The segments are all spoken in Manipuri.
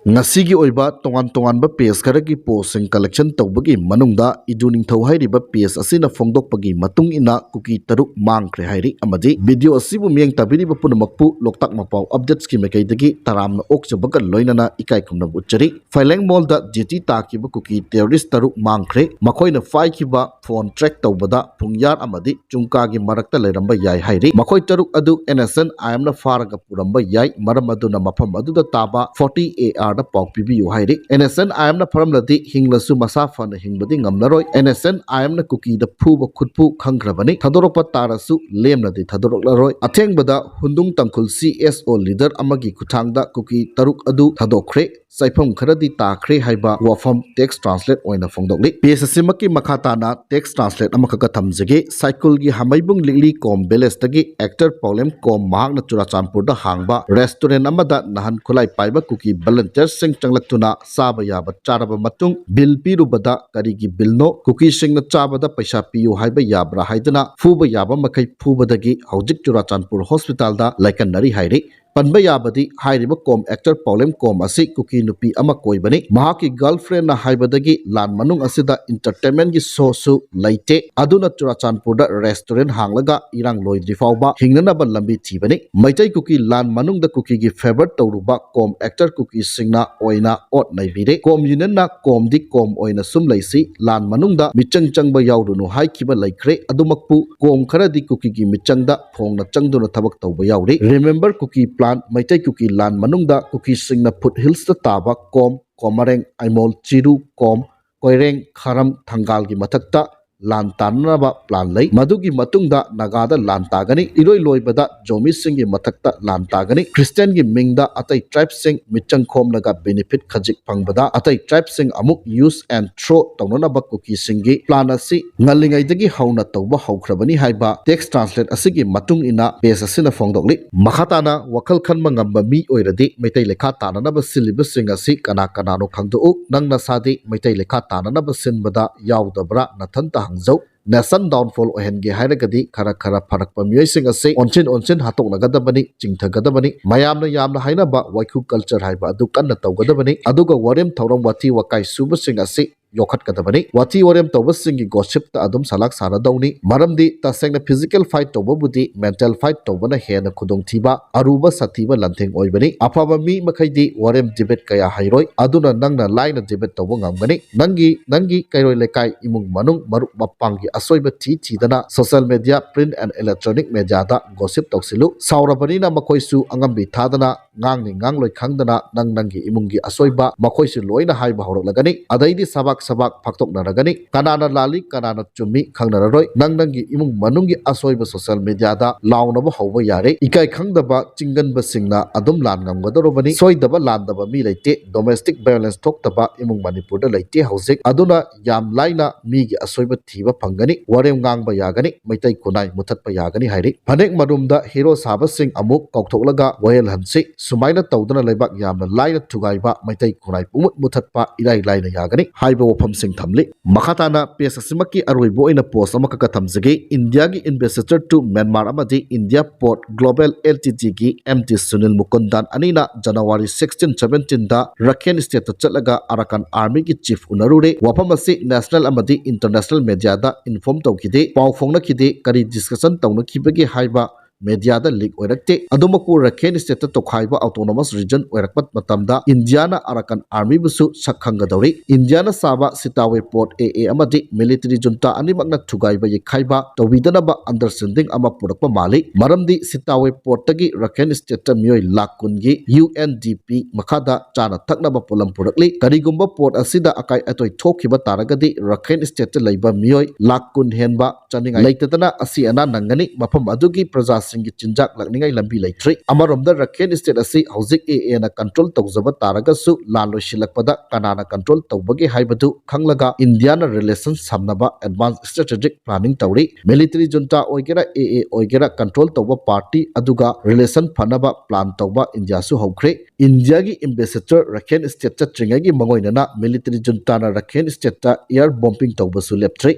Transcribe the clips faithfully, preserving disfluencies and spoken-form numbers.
ꯉꯁꯤꯒꯤ ꯑꯣꯏꯕ ꯇꯣꯉꯥꯟ ꯇꯣꯉꯥꯟꯕ ꯄꯦꯖ ꯈꯔꯒꯤ ꯄꯣꯁꯁꯤꯡ ꯀꯂꯦꯛꯁꯟ ꯇꯧꯕꯒꯤ ꯃꯅꯨꯡꯗ ꯏꯗꯨ ꯅꯤꯡꯊꯧ ꯍꯥꯏꯔꯤꯕ ꯄꯦꯖ ꯑꯁꯤꯅ ꯐꯣꯡꯗꯣꯛꯄꯒꯤ ꯃꯇꯨꯡ ꯏꯟꯅ ꯀꯨꯀꯤ ꯇꯔꯨꯛ ꯃꯥꯡꯈ꯭ꯔꯦ ꯍꯥꯏꯔꯤ꯫ ꯑꯃꯗꯤ ꯚꯤꯗꯤꯑꯣ ꯑꯁꯤꯕꯨ ꯃꯤꯠꯌꯦꯡ ꯇꯥꯕꯤꯔꯤꯕ ꯄꯨꯝꯅꯃꯛꯄꯨ ꯂꯣꯛꯇꯥꯛ ꯃꯄꯥꯎ ꯑꯞꯗꯦꯠꯁꯀꯤ ꯃꯥꯏꯀꯩꯗꯒꯤ ꯇꯔꯥꯝꯅ ꯑꯣꯛꯆꯕꯒ ꯂꯣꯏꯅꯅ ꯏꯀꯥꯏ ꯈꯨꯝꯅꯕ ꯎꯠꯆꯔꯤ꯫ ꯐꯥꯏꯂꯦꯡ ꯃꯣꯜꯗ ꯗ꯭ꯌꯨꯇꯤ ꯇꯥꯈꯤꯕ ꯀꯨꯀꯤ ꯇꯦꯔꯣꯔꯤꯁ ꯇꯔꯨꯛ ꯃꯥꯡꯈ꯭ꯔꯦ꯫ ꯃꯈꯣꯏꯅ ꯄꯥꯏꯈꯤꯕ ꯐꯣꯟ ꯇ꯭ꯔꯦꯛ ꯇꯧꯕꯗ ꯄꯨꯡꯌꯥꯔ ꯑꯃꯗꯤ ꯆꯨꯡꯀꯥꯒꯤ ꯃꯔꯛꯇ ꯂꯩꯔꯝꯕ ꯌꯥꯏ ꯍꯥꯏꯔꯤ꯫ ꯃꯈꯣꯏ ꯇꯔꯨꯛ ꯑꯗꯨ NSNIM ꯐꯥꯔꯒ ꯄꯨꯔꯝꯕ ꯌꯥꯏ꯫ ꯃꯔꯝ ꯑꯗꯨꯅ ꯃꯐꯝ ꯑꯗꯨꯗ ꯇꯥꯕ forty AR ꯗ ꯄꯥꯎ ꯄꯤꯕꯤꯌꯨ ꯍꯥꯏꯔꯤ꯫ NSNIM ꯐꯥꯔꯝꯂꯗꯤ ꯍꯤꯡꯂꯁꯨ ꯃꯁꯥ ꯐꯅ ꯍꯤꯡꯕꯗꯤ ꯉꯝꯂꯔꯣꯏ꯫ NSNIM ꯀꯨꯀꯤꯗ ꯐꯨꯕ ꯈꯨꯠꯐꯨ ꯈꯪꯈ꯭ꯔꯕꯅꯤ꯫ ꯊꯥꯗꯣꯔꯛꯄ ꯇꯥꯔꯁꯨ ꯂꯦꯝꯅꯗꯤ ꯊꯥꯗꯣꯔꯛꯂꯔꯣꯏ꯫ ꯑꯊꯦꯡꯕꯗ ꯍꯨꯟꯗꯨꯡ ꯇꯥꯡꯈꯨꯜ CSO ꯂꯤꯗꯔ ꯑꯃꯒꯤ ꯈꯨꯠꯊꯥꯡꯗ ꯀꯨꯀꯤ ꯇꯔꯨꯛ ꯑꯗꯨ ꯊꯥꯗꯣꯛꯈ꯭ꯔꯦ꯫ ꯆꯥꯏꯐꯝ ꯈꯔꯗꯤ ꯇꯥꯈ꯭ꯔꯦ ꯍꯥꯏꯕ ꯋꯥꯐꯝ ꯇꯦꯛꯁ ꯇ꯭ꯔꯥꯟꯁꯂꯦꯠ ꯑꯣꯏꯅ ꯐꯣꯡꯗꯣꯛꯂꯤ꯫ ꯄꯦꯖ ꯑꯁꯤꯃꯛꯀꯤ ꯃꯈꯥ ꯇꯥꯅ ꯇꯦꯛꯁ ꯇ꯭ꯔꯥꯟꯁꯂꯦꯠ ꯑꯃꯈꯛꯀ ꯊꯝꯖꯒꯦ꯫ ꯁꯥꯏꯀꯨꯜꯒꯤ ꯍꯥꯃꯩꯕꯨꯡ ꯂꯤꯛꯂꯤ ꯀꯣꯝ ꯚꯤꯂꯦꯖꯇꯒꯤ ꯑꯦꯛꯇꯔ ꯄꯥꯎꯂꯦꯝ ꯀꯣꯝ ꯃꯍꯥꯛꯅ ꯆꯨꯔꯥꯆꯥꯟꯄꯨꯔꯗ ꯍꯥꯡꯕ ꯔꯦꯁꯇꯨꯔꯦꯟ ꯑꯃꯗ ꯅꯍꯥꯟ ꯈꯨꯠꯂꯥꯏ ꯄꯥꯏꯕ ꯀꯨꯀꯤ ꯚꯂꯟꯇꯤꯌꯔꯁꯤꯡ ꯆꯪꯂꯛꯇꯨꯅ ꯆꯥꯕ ꯌꯥꯕ ꯆꯥꯔꯕ ꯃꯇꯨꯡ ꯕꯤꯜ ꯄꯤꯔꯨꯕꯗ ꯀꯔꯤꯒꯤ ꯕꯤꯜꯅꯣ? ꯀꯨꯀꯤꯁꯤꯡꯅ ꯆꯥꯕꯗ ꯄꯩꯁꯥ ꯄꯤꯌꯨ ꯍꯥꯏꯕ ꯌꯥꯕ꯭ꯔꯥ ꯍꯥꯏꯗꯨꯅ ꯐꯨꯕ ꯌꯥꯕ ꯃꯈꯩ ꯐꯨꯕꯗꯒꯤ ꯍꯧꯖꯤꯛ ꯆꯨꯔꯥꯆꯥꯟꯄꯨꯔ ꯍꯣꯁꯄꯤꯇꯥꯜꯗ ꯂꯥꯏꯀꯠꯅꯔꯤ ꯍꯥꯏꯔꯤ꯫ ꯄꯟꯕ ꯌꯥꯕꯗꯤ ꯍꯥꯏꯔꯤꯕ ꯀꯣꯝ ꯑꯦꯛꯇꯔ ꯄꯥꯎꯂꯦꯝ ꯀꯣꯝ ꯑꯁꯤ ꯀꯨꯀꯤ ꯅꯨꯄꯤ ꯑꯃ ꯀꯣꯏꯕꯅꯤ꯫ ꯃꯍꯥꯛꯀꯤ ꯒꯔꯜꯐ꯭ꯔꯦꯟꯅ ꯍꯥꯏꯕꯗꯒꯤ ꯂꯥꯟ ꯃꯅꯨꯡ ꯑꯁꯤꯗ ꯏꯟꯇꯔꯇꯦꯟꯃꯦꯟꯒꯤ ꯁꯣꯁꯨ ꯂꯩꯇꯦ꯫ ꯑꯗꯨꯅ ꯆꯨꯔꯥꯆꯥꯟꯄꯨꯔꯗ ꯔꯦꯁꯇꯨꯔꯦꯟ ꯍꯥꯡꯂꯒ ꯏꯔꯥꯡ ꯂꯣꯏꯗ꯭ꯔꯤ ꯐꯥꯎꯕ ꯍꯤꯡꯅꯅꯕ ꯂꯝꯕꯤ ꯊꯤꯕꯅꯤ꯫ ꯃꯩꯇꯩ ꯀꯨꯀꯤ ꯂꯥꯟ ꯃꯅꯨꯡꯗ ꯀꯨꯀꯤꯒꯤ ꯐꯦꯚꯔ ꯇꯧꯔꯨꯕ ꯀꯣꯝ ꯑꯦꯛꯇꯔ ꯀꯨꯀꯤꯁꯤꯡꯅ ꯑꯣꯏꯅ ꯑꯣꯠ ꯅꯩꯕꯤꯔꯦ꯫ ꯀꯣꯝ ꯌꯨꯅꯤꯌꯟꯅ ꯀꯣꯝꯗꯤ ꯀꯣꯝ ꯑꯣꯏꯅ ꯁꯨꯝ ꯂꯩꯁꯤ, ꯂꯥꯟ ꯃꯅꯨꯡꯗ ꯃꯤꯆꯪ ꯆꯪꯕ ꯌꯥꯎꯔꯨꯅꯨ ꯍꯥꯏꯈꯤꯕ ꯂꯩꯈ꯭ꯔꯦ꯫ ꯑꯗꯨꯃꯛꯄꯨ ꯀꯣꯝ ꯈꯔꯗꯤ ꯀꯨꯀꯤꯒꯤ ꯃꯤꯆꯪꯗ ꯐꯣꯡꯅ ꯆꯪꯗꯨꯅ ꯊꯕꯛ ꯇꯧꯕ ꯌꯥꯎꯔꯤ꯫ ꯔꯤꯃꯦꯝꯕꯔ ꯀꯨꯀꯤ ꯄ꯭ꯂꯥꯟ, ꯃꯩꯇꯩ ꯀꯨꯀꯤ ꯂꯥꯟ ꯃꯅꯨꯡꯗ ꯀꯨꯀꯤꯁꯤꯡꯅ ꯐꯨꯠ ꯍꯤꯜꯁꯇ ꯇꯥꯕ ꯀꯣꯝ, ꯀꯣꯃꯔꯦꯡ, ꯑꯥꯏꯃꯣꯜ, ꯆꯤꯔꯨ, ꯀꯣꯝ, ꯀꯣꯏꯔꯦꯡ, ꯈꯥꯔꯝ, ꯊꯪꯒꯥꯜꯒꯤ ꯃꯊꯛꯇ ꯂꯥꯟ ꯇꯥꯟꯅꯅꯕ ꯄ꯭ꯂꯥꯟ ꯂꯩ꯫ ꯃꯗꯨꯒꯤ ꯃꯇꯨꯡꯗ ꯅꯥꯒꯥꯗ ꯂꯥꯟ ꯇꯥꯒꯅꯤ꯫ ꯏꯔꯣꯏ ꯂꯣꯏꯕꯗ ꯖꯣꯃꯤꯁꯤꯡꯒꯤ ꯃꯊꯛꯇ ꯂꯥꯟ ꯇꯥꯒꯅꯤ꯫ ꯈ꯭ꯔꯤꯁꯇꯤꯌꯥꯟꯒꯤ ꯃꯤꯡꯗ ꯑꯇꯩ ꯇ꯭ꯔꯥꯏꯕꯁꯤꯡ ꯃꯤꯆꯪ ꯈꯣꯝꯂꯒ ꯕꯦꯅꯤꯐꯤꯠ ꯈꯖꯤꯛ ꯐꯪꯕꯗ ꯑꯇꯩ ꯇ꯭ꯔꯥꯏꯕꯁꯤꯡ ꯑꯃꯨꯛ ꯌꯨꯁ ꯑꯦꯟ ꯊ꯭ꯔꯣ ꯇꯧꯅꯅꯕ ꯀꯨꯀꯤꯁꯤꯡꯒꯤ ꯄ꯭ꯂꯥꯟ ꯑꯁꯤ ꯉꯜꯂꯤꯉꯩꯗꯒꯤ ꯍꯧꯅ ꯇꯧꯕ ꯍꯧꯈ꯭ꯔꯕꯅꯤ ꯍꯥꯏꯕ ꯇꯦꯛꯁ ꯇ꯭ꯔꯥꯟꯁꯂꯦꯠ ꯑꯁꯤꯒꯤ ꯃꯇꯨꯡ ꯏꯟꯅ ꯄꯦꯖ ꯑꯁꯤꯅ ꯐꯣꯡꯗꯣꯛꯂꯤ꯫ ꯃꯈꯥ ꯇꯥꯅ ꯋꯥꯈꯜ ꯈꯟꯕ ꯉꯝꯕ ꯃꯤ ꯑꯣꯏꯔꯗꯤ ꯃꯩꯇꯩ ꯂꯩꯈꯥ ꯇꯥꯅꯅꯕ ꯁꯤꯜꯂꯤꯕꯁꯤꯡ ꯑꯁꯤ ꯀꯅꯥ ꯀꯅꯥꯅꯣ ꯈꯪꯗꯣꯛꯎ꯫ ꯅꯪ ꯅꯁꯥꯗꯤ ꯃꯩꯇꯩ ꯂꯩꯈꯥ ꯇꯥꯅꯅꯕ ꯁꯤꯟꯕꯗ ꯌꯥꯎꯗꯕ꯭ꯔꯥ? ꯅꯊꯟꯇ ꯍꯥꯡꯖꯧ꯫ Nation downfall ꯑꯣꯏꯍꯟꯒꯦ ꯍꯥꯏꯔꯒꯗꯤ ꯈꯔ ꯈꯔ ꯐꯔꯛꯄ ꯃꯤꯑꯣꯏꯁꯤꯡ ꯑꯁꯤ ꯑꯣꯟꯁꯤꯟ ꯑꯣꯟꯁꯤꯟ ꯍꯥꯠꯇꯣꯛꯅꯒꯗꯕꯅꯤ, ꯆꯤꯡꯊꯒꯗꯕꯅꯤ꯫ ꯃꯌꯥꯝꯅ ꯌꯥꯝꯅ ꯍꯥꯏꯅꯕ ꯋꯥꯏꯈꯨ culture ꯍꯥꯏꯕ ꯑꯗꯨ ꯀꯟꯅ ꯇꯧꯒꯗꯕꯅꯤ꯫ ꯑꯗꯨꯒ ꯋꯥꯔꯦꯝ ꯊꯧꯔꯝ ꯋꯥꯊꯤ ꯋꯥꯀꯥꯏ ꯁꯨꯕꯁꯤꯡ ꯑꯁꯤ ꯌꯣꯛꯈꯠꯀꯗꯕꯅꯤ꯫ ꯋꯥꯊꯤ ꯋꯥꯔꯦꯝ ꯇꯧꯕꯁꯤꯡꯒꯤ gossipꯇ ꯑꯗꯨꯝ ꯁꯂꯥꯛ ꯁꯥꯔꯗꯧꯅꯤ꯫ ꯃꯔꯝꯗꯤ ꯇꯁꯦꯡꯅ physical fight ꯇꯧꯕꯕꯨꯗꯤ mental fight ꯇꯧꯕꯅ ꯍꯦꯟꯅ ꯈꯨꯗꯣꯡꯊꯤꯕ, ꯑꯔꯨꯕ ꯁꯥꯊꯤꯕ ꯂꯥꯟꯊꯦꯡ ꯑꯣꯏꯕꯅꯤ꯫ ꯑꯐꯕ ꯃꯤ ꯃꯈꯩꯗꯤ ꯋꯥꯔꯦꯝ debate ꯀꯌꯥ ꯍꯩꯔꯣꯏ, ꯑꯗꯨꯅ ꯅꯪꯅ ꯂꯥꯏꯅ debate ꯇꯧꯕ ꯉꯝꯒꯅꯤ꯫ ꯅꯪꯒꯤ, ꯅꯪꯒꯤ ꯀꯩꯔꯣꯏ ꯂꯩꯀꯥꯏ, ꯏꯃꯨꯡ ꯃꯅꯨꯡ, ꯃꯔꯨꯞ ꯃꯄꯥꯡꯒꯤ ꯑꯁꯣꯏꯕ ꯊꯤ ꯊꯤꯗꯅ social media, print and electronic mediaꯗ gossip ꯇꯧꯁꯤꯜꯂꯨ꯫ ꯁꯥꯎꯔꯕꯅꯤꯅ ꯃꯈꯣꯏꯁꯨ ꯑꯉꯝꯕꯤ ꯊꯥꯗꯅ ꯉꯥꯡꯅꯤ ꯉꯥꯡꯂꯣꯏ ꯈꯪꯗꯅ ꯅꯪ ꯅꯪꯒꯤ ꯏꯃꯨꯡꯒꯤ ꯑꯁꯣꯏꯕ ꯃꯈꯣꯏꯁꯨ ꯂꯣꯏꯅ ꯍꯥꯏꯕ ꯍꯧꯔꯛꯂꯒꯅꯤ꯫ ꯑꯗꯩꯗꯤ ꯁꯕꯥꯛ ꯁꯕꯥꯛ ꯐꯥꯛꯇꯣꯛꯅꯔꯒꯅꯤ꯫ ꯀꯅꯥꯅ ꯂꯥꯜꯂꯤ, ꯀꯅꯥꯅ ꯆꯨꯝꯃꯤ ꯈꯪꯅꯔꯔꯣꯏ꯫ ꯅꯪ ꯅꯪꯒꯤ ꯏꯃꯨꯡ ꯃꯅꯨꯡꯒꯤ ꯑꯁꯣꯏꯕ social mediaꯗ ꯂꯥꯎꯅꯕ ꯍꯧꯕ ꯌꯥꯔꯦ꯫ ꯏꯀꯥꯏ ꯈꯪꯗꯕ ꯆꯤꯡꯒꯟꯕꯁꯤꯡꯅ ꯑꯗꯨꯝ ꯂꯥꯟ ꯉꯝꯒꯗꯧꯔꯕꯅꯤ꯫ ꯁꯣꯏꯗꯕ ꯂꯥꯟꯗꯕ ꯃꯤ ꯂꯩꯇꯦ꯫ Domestic violence ꯊꯣꯛꯇꯕ ꯏꯃꯨꯡ ꯃꯅꯤꯄꯨꯔꯗ ꯂꯩꯇꯦ ꯍꯧꯖꯤꯛ꯫ ꯑꯗꯨꯅ ꯌꯥꯝ ꯂꯥꯏꯅ ꯃꯤꯒꯤ ꯑꯁꯣꯏꯕ ꯊꯤꯕ ꯐꯪꯒꯅꯤ꯫ ꯋꯥꯔꯦꯝ ꯉꯥꯡꯕ ꯌꯥꯒꯅꯤ꯫ ꯃꯩꯇꯩ ꯈꯨꯟꯅꯥꯏ ꯃꯨꯊꯠꯄ ꯌꯥꯒꯅꯤ ꯍꯥꯏꯔꯤ꯫ ꯐꯅꯦꯛ ꯃꯔꯨꯝꯗ hero ꯁꯥꯕꯁꯤꯡ ꯑꯃꯨꯛ ꯀꯧꯊꯣꯛꯂꯒ ꯋꯥꯌꯦꯜꯍꯟꯁꯤ꯫ ꯁꯨꯃꯥꯏꯅ ꯇꯧꯗꯅ ꯂꯩꯕꯥꯛ ꯌꯥꯝꯅ ꯂꯥꯏꯅ ꯊꯨꯒꯥꯏꯕ ꯃꯩꯇꯩ ꯈꯨꯟꯅꯥꯏ ꯄꯨꯡꯃꯨꯠ ꯃꯨꯊꯠꯄ ꯏꯔꯥꯏ ꯂꯥꯏꯅ ꯌꯥꯒꯅꯤ ꯍꯥꯏꯕ ꯋꯥꯐꯝꯁꯤꯡ ꯊꯝꯂꯤ꯫ ꯃꯈꯥ ꯇꯥꯅ page ꯑꯁꯤꯃꯛꯀꯤ ꯑꯔꯣꯏꯕ ꯑꯣꯏꯅ post ꯑꯃꯈꯛꯀ ꯊꯝꯖꯒꯦ꯫ Indiaꯒꯤ ambassador to Myanmar ꯑꯃꯗꯤ India Port Global Ltdꯒꯤ MD Sunil Mukundan ꯑꯅꯤꯅ January sixteen seventeenꯗ Rakhine Stateꯇ ꯆꯠꯂꯒ Arakan Armyꯒꯤ chief ꯎꯅꯔꯨꯔꯦ꯫ ꯋꯥꯐꯝ ꯑꯁꯤ national ꯑꯃꯗꯤ international mediaꯗ inform ꯇꯧꯈꯤꯗꯦ, ꯄꯥꯎ ꯐꯥꯎꯅꯈꯤꯗꯦ꯫ ꯀꯔꯤ discussion ꯇꯧꯅꯈꯤꯕꯒꯦ ꯍꯥꯏꯕ mediaꯗ leak ꯑꯣꯏꯔꯛꯇꯦ꯫ ꯑꯗꯨꯃꯛꯄꯨ Rakhine Stateꯇ ꯇꯣꯈꯥꯏꯕ autonomous region ꯑꯣꯏꯔꯛꯄ ꯃꯇꯝꯗ ꯏꯟꯗꯤꯌꯥꯅ Arakan Armyꯕꯨꯁꯨ ꯁꯛ ꯈꯪꯒꯗꯧꯔꯤ꯫ ꯏꯟꯗꯤꯌꯥꯅ ꯁꯥꯕ Sittwe Port AA ꯑꯃꯗꯤ military junta ꯑꯅꯤꯃꯛꯅ ꯊꯨꯒꯥꯏꯕ ꯌꯩꯈꯥꯏꯕ ꯇꯧꯕꯤꯗꯅꯕ understanding ꯑꯃ ꯄꯨꯔꯛꯄ ꯃꯥꯜꯂꯤ꯫ ꯃꯔꯝꯗꯤ Sittwe Portꯇꯒꯤ Rakhine Stateꯇ ꯃꯤꯑꯣꯏ ꯂꯥꯈ ꯀꯨꯟꯒꯤ UNDP ꯃꯈꯥꯗ ꯆꯥꯅ ꯊꯛꯅꯕ ꯄꯣꯠꯂꯝ ꯄꯨꯔꯛꯂꯤ꯫ ꯀꯔꯤꯒꯨꯝꯕ port ꯑꯁꯤꯗ ꯑꯀꯥꯏ ꯑꯇꯣꯏ ꯊꯣꯛꯈꯤꯕ ꯇꯥꯔꯒꯗꯤ Rakhine Stateꯇ ꯂꯩꯕ ꯃꯤꯑꯣꯏ ꯂꯥꯈ ꯀꯨꯟ ꯍꯦꯟꯕ ꯆꯥꯅꯤꯡꯉꯥꯏ ꯂꯩꯇꯗꯅ ꯑꯁꯤ ꯑꯅꯥ ꯅꯪꯒꯅꯤ꯫ ꯃꯐꯝ ꯑꯗꯨꯒꯤ ꯄ꯭ꯔꯖꯥꯁꯤꯡꯒꯤ ꯆꯤꯟꯖꯥꯛ ꯂꯥꯛꯅꯤꯡꯉꯥꯏ ꯂꯝꯕꯤ ꯂꯩꯇ꯭ꯔꯤ꯫ ꯑꯃꯔꯣꯝꯗ Rakhine State ꯑꯁꯤ ꯍꯧꯖꯤꯛ AAꯅ control ꯇꯧꯖꯕ ꯇꯥꯔꯒꯁꯨ ꯂꯥꯟ ꯂꯣꯏꯁꯤꯜꯂꯛꯄꯗ ꯀꯅꯥꯅ control ꯇꯧꯕꯒꯦ ꯍꯥꯏꯕꯗꯨ ꯈꯪꯂꯒ ꯏꯟꯗꯤꯌꯥꯅ relation ꯁꯝꯅꯕ advance strategic planning ꯇꯧꯔꯤ꯫ Military junta ꯑꯣꯏꯒꯦꯔꯥ AA ꯑꯣꯏꯒꯦꯔꯥ control ꯇꯧꯕ party ꯑꯗꯨꯒ relation ꯐꯅꯕ plan ꯇꯧꯕ ꯏꯟꯗꯤꯌꯥꯁꯨ ꯍꯧꯈ꯭ꯔꯦ꯫ ꯏꯟꯗꯤꯌꯥꯒꯤ ambassador Rakhine State ꯆꯠꯇ꯭ꯔꯤꯉꯩꯒꯤ ꯃꯉꯣꯏꯅꯅ military juntaꯅ Rakhine Stateꯇ air bombing ꯇꯧꯕꯁꯨ ꯂꯦꯞꯇ꯭ꯔꯤ꯫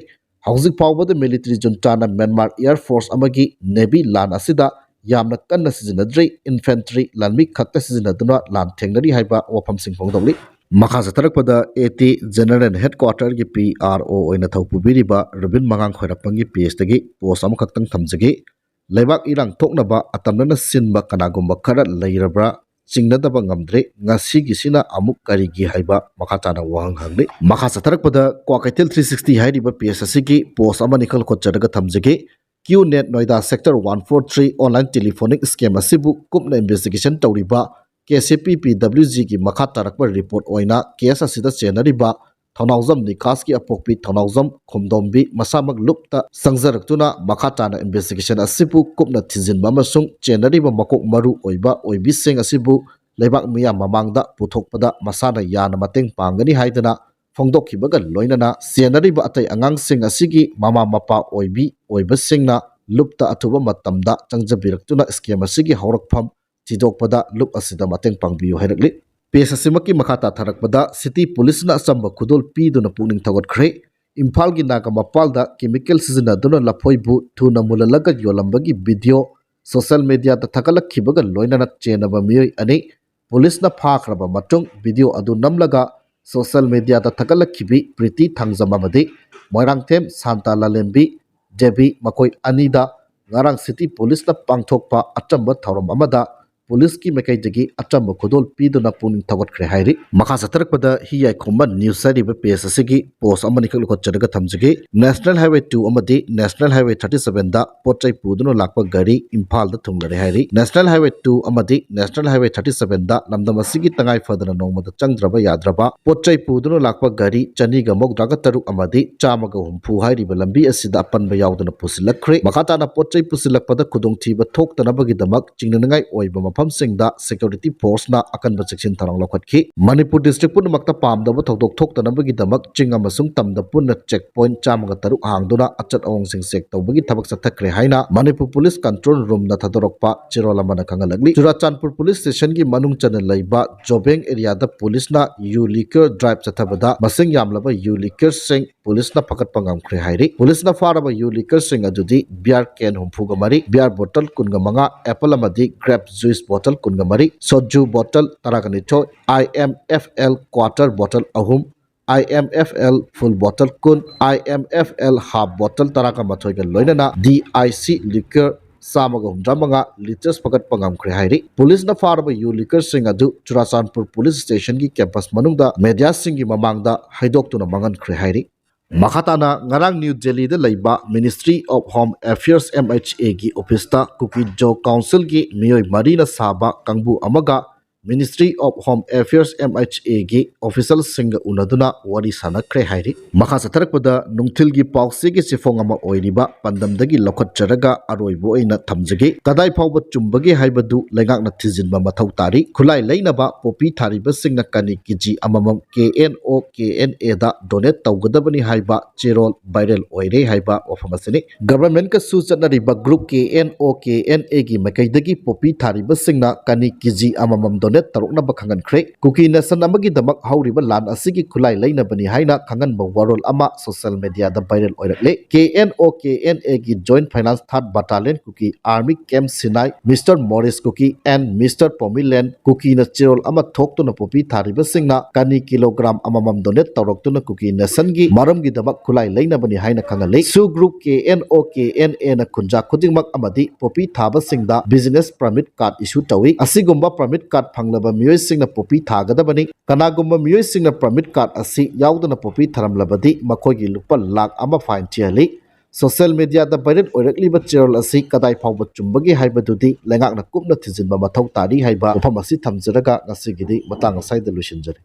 ꯍꯧꯖꯤꯛ ꯐꯥꯎꯕꯗ ꯃꯤꯂꯤꯇꯔꯤ ꯖꯨꯟꯇꯥꯅ ꯃ꯭ꯌꯥꯟꯃꯥꯔ ꯑꯦꯌꯔ ꯐꯣꯔꯁ ꯑꯃꯒꯤ ꯅꯦꯚꯤ ꯂꯥꯟ ꯑꯁꯤꯗ ꯌꯥꯝꯅ ꯀꯟꯅ ꯁꯤꯖꯤꯟꯅꯗ꯭ꯔꯤ, ꯏꯟꯐꯦꯟꯇ꯭ꯔꯤ ꯂꯥꯟꯃꯤ ꯈꯛꯇ ꯁꯤꯖꯤꯟꯅꯗꯨꯅ ꯂꯥꯟ ꯊꯦꯡꯅꯔꯤ ꯍꯥꯏꯕ ꯋꯥꯐꯝꯁꯤꯡ ꯐꯣꯡꯗꯣꯛꯂꯤ꯫ ꯃꯈꯥ ꯆꯠꯊꯔꯛꯄꯗ ꯑꯦ ꯇꯤ ꯖꯦꯅꯔꯦꯜ ꯍꯦꯗꯀ꯭ꯋꯥꯇꯔꯒꯤ ꯄꯤ ꯑꯥꯔ ꯑꯣ ꯑꯣꯏꯅ ꯊꯧ ꯄꯨꯕꯤꯔꯤꯕ ꯔꯨꯕꯤꯟ ꯃꯉꯥꯡ ꯈ꯭ꯋꯥꯏꯔꯥꯛꯄꯝꯒꯤ ꯄꯦꯖꯇꯒꯤ ꯄꯣꯁ ꯑꯃꯈꯛꯇꯪ ꯊꯝꯖꯒꯦ꯫ ꯂꯩꯕꯥꯛ ꯏꯔꯥꯡ ꯊꯣꯛꯅꯕ ꯑꯇꯝꯅꯅ ꯁꯤꯟꯕ ꯀꯅꯥꯒꯨꯝꯕ ꯈꯔ ꯂꯩꯔꯕ꯭ꯔꯥ? ꯆꯤꯡꯅꯗꯕ ꯉꯝꯗ꯭ꯔꯦ꯫ ꯉꯁꯤꯒꯤꯁꯤꯅ ꯑꯃꯨꯛ ꯀꯔꯤꯒꯤ ꯍꯥꯏꯕ ꯃꯈꯥ ꯇꯥꯅ ꯋꯥꯍꯪ ꯍꯪꯂꯤ꯫ ꯃꯈꯥ ꯆꯠꯊꯔꯛꯄꯗ ꯀ꯭ꯋꯥꯀꯩꯊꯦꯜ ꯊ꯭ꯔꯤ ꯁꯤꯛꯁꯇꯤ ꯍꯥꯏꯔꯤꯕ ꯄꯦꯖ ꯑꯁꯤꯒꯤ ꯄꯣꯁ ꯑꯃꯅꯤꯈꯛ ꯂꯧꯈꯠꯆꯔꯒ ꯊꯝꯖꯒꯦ꯫ Q net Noida sector one four three online telephonic scam ꯑꯁꯤꯕꯨ ꯀꯨꯞꯅ ꯏꯟꯚꯦꯁꯇꯤꯒꯦꯁꯟ ꯇꯧꯔꯤꯕ ꯀꯦ ꯁꯤ ꯄꯤ ꯄꯤ ꯗꯕ꯭ꯂꯤꯎ ꯖꯤꯒꯤ ꯃꯈꯥ ꯇꯥꯔꯛꯄ ꯔꯤꯄꯣꯔꯠ ꯑꯣꯏꯅ ꯀꯦꯁ ꯑꯁꯤꯗ ꯆꯦꯟꯅꯔꯤꯕ ꯊꯧꯅꯥꯎꯖꯝ ꯅꯤꯀꯥꯁꯀꯤ ꯑꯄꯣꯛꯄꯤ ꯊꯧꯅꯥꯎꯖꯝ ꯈꯣꯝꯗꯣꯝꯕꯤ ꯃꯁꯥꯃꯛ ꯂꯨꯞꯇ ꯆꯪꯖꯔꯛꯇꯨꯅ ꯃꯈꯥ ꯇꯥꯅ ꯏꯟꯚꯦꯁꯇꯤꯒꯦꯁꯟ ꯑꯁꯤꯕꯨ ꯀꯨꯞꯅ ꯊꯤꯖꯤꯟꯕ ꯑꯃꯁꯨꯡ ꯆꯦꯟꯅꯔꯤꯕ ꯃꯀꯣꯛ ꯃꯔꯨ ꯑꯣꯏꯕ ꯑꯣꯏꯕꯤꯁꯤꯡ ꯑꯁꯤꯕꯨ ꯂꯩꯕꯥꯛ ꯃꯤꯌꯥꯝ ꯃꯃꯥꯡꯗ ꯄꯨꯊꯣꯛꯄꯗ ꯃꯁꯥꯅ ꯌꯥꯅ ꯃꯇꯦꯡ ꯄꯥꯡꯒꯅꯤ ꯍꯥꯏꯗꯅ ꯐꯣꯡꯗꯣꯛꯈꯤꯕꯒ ꯂꯣꯏꯅꯅ ꯆꯦꯟꯅꯔꯤꯕ ꯑꯇꯩ ꯑꯉꯥꯡꯁꯤꯡ ꯑꯁꯤꯒꯤ ꯃꯃꯥ ꯃꯄꯥ ꯑꯣꯏꯕꯤ ꯑꯣꯏꯕꯁꯤꯡꯅ ꯂꯨꯞꯇ ꯑꯊꯨꯕ ꯃꯇꯝꯗ ꯆꯪꯖꯕꯤꯔꯛꯇꯨꯅ ꯁ꯭ꯀꯦꯝ ꯑꯁꯤꯒꯤ ꯍꯧꯔꯛꯐꯝ ꯊꯤꯗꯣꯛꯄꯗ ꯂꯨꯞ ꯑꯁꯤꯗ ꯃꯇꯦꯡ ꯄꯥꯡꯕꯤꯌꯨ ꯍꯥꯏꯔꯛꯂꯤ꯫ ꯄꯦꯖ ꯑꯁꯤꯃꯛꯀꯤ ꯃꯈꯥ ꯇꯥꯊꯔꯛꯄꯗ ꯁꯤꯇꯤ ꯄꯨꯂꯤꯁꯅ ꯑꯆꯝꯕ ꯈꯨꯗꯣꯜ ꯄꯤꯗꯨꯅ ꯄꯨꯛꯅꯤꯡ ꯊꯧꯒꯠꯈ꯭ꯔꯦ꯫ ꯏꯝꯐꯥꯜꯒꯤ ꯅꯥꯒꯥꯃꯄꯥꯜꯗ ꯀꯦꯃꯤꯀꯦꯜ ꯁꯤꯖꯤꯟꯅꯗꯨꯅ ꯂꯐꯣꯏꯕꯨ ꯊꯨꯅ ꯃꯨꯜꯍꯜꯂꯒ ꯌꯣꯜꯂꯝꯕꯒꯤ ꯚꯤꯗꯤꯑꯣ ꯁꯣꯁꯤꯌꯦꯜ ꯃꯤꯗꯤꯌꯥꯗ ꯊꯥꯒꯠꯂꯛꯈꯤꯕꯒ ꯂꯣꯏꯅꯅ ꯆꯦꯟꯅꯕ ꯃꯤꯑꯣꯏ ꯑꯅꯤ ꯄꯨꯂꯤꯁꯅ ꯐꯥꯈ꯭ꯔꯕ ꯃꯇꯨꯡ ꯚꯤꯗꯤꯑꯣ ꯑꯗꯨ ꯅꯝꯂꯒ ꯁꯣꯁꯤꯌꯦꯜ ꯃꯤꯗꯤꯌꯥꯗ ꯊꯥꯒꯠꯂꯛꯈꯤꯕꯤ ꯄ꯭ꯔꯤꯇꯤ ꯊꯥꯡꯖꯝ ꯑꯃꯗꯤ ꯃꯣꯏꯔꯥꯡꯊꯦꯝ ꯁꯥꯟꯇ ꯂꯥꯂꯦꯝꯕꯤ ꯗꯦꯕꯤ ꯃꯈꯣꯏ ꯑꯅꯤꯗ ꯉꯔꯥꯡ ꯁꯤꯇꯤ ꯄꯨꯂꯤꯁꯅ ꯄꯥꯡꯊꯣꯛꯄ ꯑꯆꯝꯕ ꯊꯧꯔꯝ ꯑꯃꯗ ꯄꯨꯂꯤꯁꯀꯤ ꯃꯥꯏꯀꯩꯗꯒꯤ ꯑꯆꯝꯕ ꯈꯨꯗꯣꯜ ꯄꯤꯗꯨꯅ ꯄꯨꯛꯅꯤꯡ ꯊꯧꯒꯠꯈ꯭ꯔꯦ ꯍꯥꯏꯔꯤ꯫ ꯃꯈꯥ ꯆꯠꯊꯔꯛꯄꯗ ꯍꯤ ꯌꯥꯏꯈꯣꯝꯕ ꯅ꯭ꯌꯨꯁ ꯍꯥꯏꯔꯤꯕ ꯄꯦꯖ ꯑꯁꯤꯒꯤ ꯄꯣꯁ ꯑꯃꯅꯤꯈꯛ ꯂꯧꯈꯠꯆꯔꯒ ꯊꯝꯖꯒꯦ꯫ ꯅꯦꯁꯅꯦꯜ ꯍꯥꯏꯋꯦ ꯇꯨ ꯑꯃꯗꯤ ꯅꯦꯁꯅꯦꯜ ꯍꯥꯏꯋꯦ ꯊꯥꯔꯇꯤ ꯁꯚꯦꯟꯗ ꯄꯣꯠ ꯆꯩ ꯄꯨꯗꯨꯅ ꯂꯥꯛꯄ ꯒꯥꯔꯤ ꯏꯝꯐꯥꯜꯗ ꯊꯨꯡꯂꯔꯦ ꯍꯥꯏꯔꯤ꯫ ꯅꯦꯁꯅꯦꯜ ꯍꯥꯏꯋꯦ ꯇꯨ ꯑꯃꯗꯤ ꯅꯦꯁꯅꯦꯜ ꯍꯥꯏꯋꯦ ꯊꯥꯔꯇꯤ ꯁꯚꯦꯟꯗ ꯂꯝꯗꯝ ꯑꯁꯤꯒꯤ ꯇꯉꯥꯏ ꯐꯗꯅ ꯅꯣꯡꯃꯗ ꯆꯪꯗ꯭ꯔꯕ ꯌꯥꯗ꯭ꯔꯕ ꯄꯣꯠ ꯆꯩ ꯄꯨꯗꯨꯅ ꯂꯥꯛꯄ ꯒꯥꯔꯤ ꯆꯅꯤꯒ ꯃꯧꯗ꯭ꯔꯥꯒ ꯇꯔꯨꯛ ꯑꯃꯗꯤ ꯆꯥꯝꯃꯒ ꯍꯨꯝꯐꯨ ꯍꯥꯏꯔꯤꯕ ꯂꯝꯕꯤ ꯑꯁꯤꯗ ꯑꯄꯟꯕ ꯌꯥꯎꯗꯅ ꯄꯨꯁꯤꯜꯂꯛꯈ꯭ꯔꯦ꯫ ꯃꯈꯥ ꯇꯥꯅ ꯄꯣꯠ ꯆꯩ ꯄꯨꯁꯤꯜꯂꯛꯄꯗ ꯈꯨꯗꯣꯡꯊꯤꯕ ꯊꯣꯛꯇꯅꯕꯒꯤꯗꯃꯛ ꯆꯤꯡꯅꯅꯤꯡꯉꯥꯏ ꯑꯣꯏꯕ ꯃꯐꯝ ꯃꯐꯝꯁꯤꯡꯗ security forceꯅ ꯑꯀꯟꯕ ꯆꯦꯛꯁꯤꯟ ꯊꯧꯔꯥꯡ ꯂꯧꯈꯠꯈꯤ꯫ ꯃꯅꯤꯄꯨꯔ district ꯄꯨꯝꯅꯃꯛꯇ ꯄꯥꯝꯗꯕ ꯊꯧꯗꯣꯛ ꯊꯣꯛꯇꯅꯕꯒꯤꯗꯃꯛ ꯆꯤꯡ ꯑꯃꯁꯨꯡ ꯇꯝꯗ ꯄꯨꯟꯅ check point ꯆꯥꯝꯃꯒ ꯇꯔꯨꯛ ꯍꯥꯡꯗꯨꯅ ꯑꯆꯠ ꯑꯋꯣꯡꯁꯤꯡ check ꯇꯧꯕꯒꯤ ꯊꯕꯛ ꯆꯠꯊꯈ꯭ꯔꯦ ꯍꯥꯏꯅ ꯃꯅꯤꯄꯨꯔ police control roomꯅ ꯊꯥꯗꯣꯔꯛꯄ ꯆꯦꯔꯣꯜ ꯑꯃꯅ ꯈꯪꯍꯜꯂꯛꯂꯤ꯫ ꯆꯨꯔꯥꯆꯥꯟꯄꯨꯔ police stationꯒꯤ ꯃꯅꯨꯡ ꯆꯟꯅ ꯂꯩꯕ ꯖꯣꯕꯦꯡ areaꯗ policeꯅ ꯌꯨ liquor drive ꯆꯠꯊꯕꯗ ꯃꯁꯤꯡ ꯌꯥꯝꯂꯕ ꯌꯨ liquorꯁꯤꯡ policeꯅ ꯐꯒꯠꯄ ꯉꯝꯈ꯭ꯔꯦ ꯍꯥꯏꯔꯤ꯫ Policeꯅ ꯐꯥꯔꯕ ꯌꯨ liquorꯁꯤꯡ ꯑꯗꯨꯗꯤ beer can ꯍꯨꯝꯐꯨꯒ ꯃꯔꯤ, beer bottle ꯀꯨꯟꯒ ꯃꯉꯥ, apple ꯑꯃꯗꯤ grape juice bottle ꯀꯨꯟꯒ ꯃꯔꯤ, soju bottle ꯇꯔꯥꯒ ꯅꯤꯊꯣꯏ, I M F L quarter bottle ꯑꯍꯨꯝ, I M F L full bottle ꯀꯨꯟ, I M F L half bottle ꯇꯔꯥꯒ ꯃꯥꯊꯣꯏꯒ ꯂꯣꯏꯅꯅ D I C liquor ꯆꯥꯝꯃꯒ ꯍꯨꯝꯗ꯭ꯔꯥ ꯃꯉꯥ litres ꯐꯒꯠꯄ ꯉꯝꯈ꯭ꯔꯦ ꯍꯥꯏꯔꯤ꯫ Policeꯅ ꯐꯥꯔꯕ ꯌꯨ liquorꯁꯤꯡ ꯑꯗꯨ ꯆꯨꯔꯥꯆꯥꯟꯄꯨꯔ police stationꯒꯤ campus ꯃꯅꯨꯡꯗ mediaꯁꯤꯡꯒꯤ ꯃꯃꯥꯡꯗ ꯍꯩꯗꯣꯛꯇꯨꯅ ꯃꯥꯡꯍꯟꯈ꯭ꯔꯦ ꯍꯥꯏꯔꯤ꯫ ꯃꯈꯥ ꯇꯥꯅ ꯉꯔꯥꯡ ꯅ꯭ꯌꯨ ꯗꯦꯜꯂꯤꯗ ꯂꯩꯕ Ministry of Home Affairs, M H Aꯒꯤ officeꯇ ꯀꯨꯀꯤ ꯖꯣ councilꯒꯤ ꯃꯤꯑꯣꯏ ꯃꯔꯤꯅ ꯁꯥꯕ ꯀꯥꯡꯕꯨ ꯑꯃꯒ Ministry of Home Affairs, M H Aꯒꯤ officialꯁꯤꯡꯒ ꯎꯅꯗꯨꯅ ꯋꯥꯔꯤ ꯁꯥꯟꯅꯈ꯭ꯔꯦ ꯍꯥꯏꯔꯤ꯫ ꯃꯈꯥ ꯆꯠꯊꯔꯛꯄꯗ ꯅꯨꯡꯊꯤꯜꯒꯤ ꯄꯥꯎꯆꯦꯒꯤ ꯆꯦꯐꯣꯡ ꯑꯃ ꯑꯣꯏꯔꯤꯕ ꯄꯥꯟꯗꯝꯗꯒꯤ ꯂꯧꯈꯠꯆꯔꯒ ꯑꯔꯣꯏꯕ ꯑꯣꯏꯅ ꯊꯝꯖꯒꯦ꯫ ꯀꯗꯥꯏ ꯐꯥꯎꯕ ꯆꯨꯝꯕꯒꯦ ꯍꯥꯏꯕꯗꯨ ꯂꯩꯉꯥꯛꯅ ꯊꯤꯖꯤꯟꯕ ꯃꯊꯧ ꯇꯥꯔꯤ꯫ ꯈꯨꯠꯂꯥꯏ ꯂꯩꯅꯕ poppy ꯊꯥꯔꯤꯕꯁꯤꯡꯅ ꯀꯅꯤ ꯀꯦꯖꯤ ꯑꯃꯃꯝ K N O K N Aꯗ donate ꯇꯧꯒꯗꯕꯅꯤ ꯍꯥꯏꯕ ꯆꯦꯔꯣꯜ viral ꯑꯣꯏꯔꯦ ꯍꯥꯏꯕ ꯋꯥꯐꯝ ꯑꯁꯤꯅꯤ꯫ Governmentꯀꯁꯨ ꯆꯠꯅꯔꯤꯕ group K N O K N Aꯒꯤ ꯃꯥꯏꯀꯩꯗꯒꯤ poppy ꯊꯥꯔꯤꯕꯁꯤꯡꯅ ꯀꯅꯤ ꯀꯦꯖꯤ ꯑꯃꯃꯝ donate ꯇꯧꯔꯛꯅꯕ ꯈꯪꯍꯟꯈ꯭ꯔꯦ꯫ ꯀꯨꯀꯤ nation ꯑꯃꯒꯤꯗꯃꯛ ꯍꯧꯔꯤꯕ ꯂꯥꯟ ꯑꯁꯤꯒꯤ ꯈꯨꯠꯂꯥꯏ ꯂꯩꯅꯕꯅꯤ ꯍꯥꯏꯅ ꯈꯪꯍꯟꯕ ꯋꯥꯔꯣꯜ ꯑꯃ social mediaꯗ viral ꯑꯣꯏꯔꯛꯂꯦ꯫ K N O K N Aꯒꯤ Joint Finance Third Battalion Kuki Army Camp Sinai, Mister Maurice Kuki and Mister Pomilen Kukina ꯆꯦꯔꯣꯜ ꯑꯃ ꯊꯣꯛꯇꯨꯅ poppy ꯊꯥꯔꯤꯕꯁꯤꯡꯅ ꯀꯅꯤ kilogram ꯑꯃꯃꯝ donate ꯇꯧꯔꯛꯇꯨꯅ ꯀꯨꯀꯤ nationꯒꯤ ꯃꯔꯝꯒꯤꯗꯃꯛ ꯈꯨꯠꯂꯥꯏ ꯂꯩꯅꯕꯅꯤ ꯍꯥꯏꯅ ꯈꯪꯍꯜꯂꯤ꯫ SoO group K N O K N Aꯅ ꯈꯨꯟꯖꯥ ꯈꯨꯗꯤꯡꯃꯛ ꯑꯃꯗꯤ poppy ꯊꯥꯕꯁꯤꯡꯗ business permit card issue ꯇꯧꯏ꯫ ꯑꯁꯤꯒꯨꯝꯕ permit card ꯐꯪꯂꯕ ꯃꯤꯑꯣꯏꯁꯤꯡꯅ poppy ꯊꯥꯒꯗꯕꯅꯤ꯫ ꯀꯅꯥꯒꯨꯝꯕ ꯃꯤꯑꯣꯏꯁꯤꯡꯅ permit card ꯑꯁꯤ ꯌꯥꯎꯗꯅ poppy ꯊꯥꯔꯝꯂꯕꯗꯤ ꯃꯈꯣꯏꯒꯤ ꯂꯨꯄꯥ ꯂꯥꯈ ꯑꯃ fine ꯊꯤꯍꯜꯂꯤ꯫ Social mediaꯗ viral ꯑꯣꯏꯔꯛꯂꯤꯕ ꯆꯦꯔꯣꯜ ꯑꯁꯤ ꯀꯗꯥꯏ ꯐꯥꯎꯕ ꯆꯨꯝꯕꯒꯦ ꯍꯥꯏꯕꯗꯨꯗꯤ ꯂꯩꯉꯥꯛꯅ ꯀꯨꯞꯅ ꯊꯤꯖꯤꯟꯕ ꯃꯊꯧ ꯇꯥꯔꯤ ꯍꯥꯏꯕ ꯋꯥꯐꯝ ꯑꯁꯤ ꯊꯝꯖꯔꯒ ꯉꯁꯤꯒꯤꯗꯤ ꯃꯇꯥꯡ ꯑꯁ꯭ꯋꯥꯏꯗ ꯂꯣꯏꯁꯤꯟꯖꯔꯦ꯫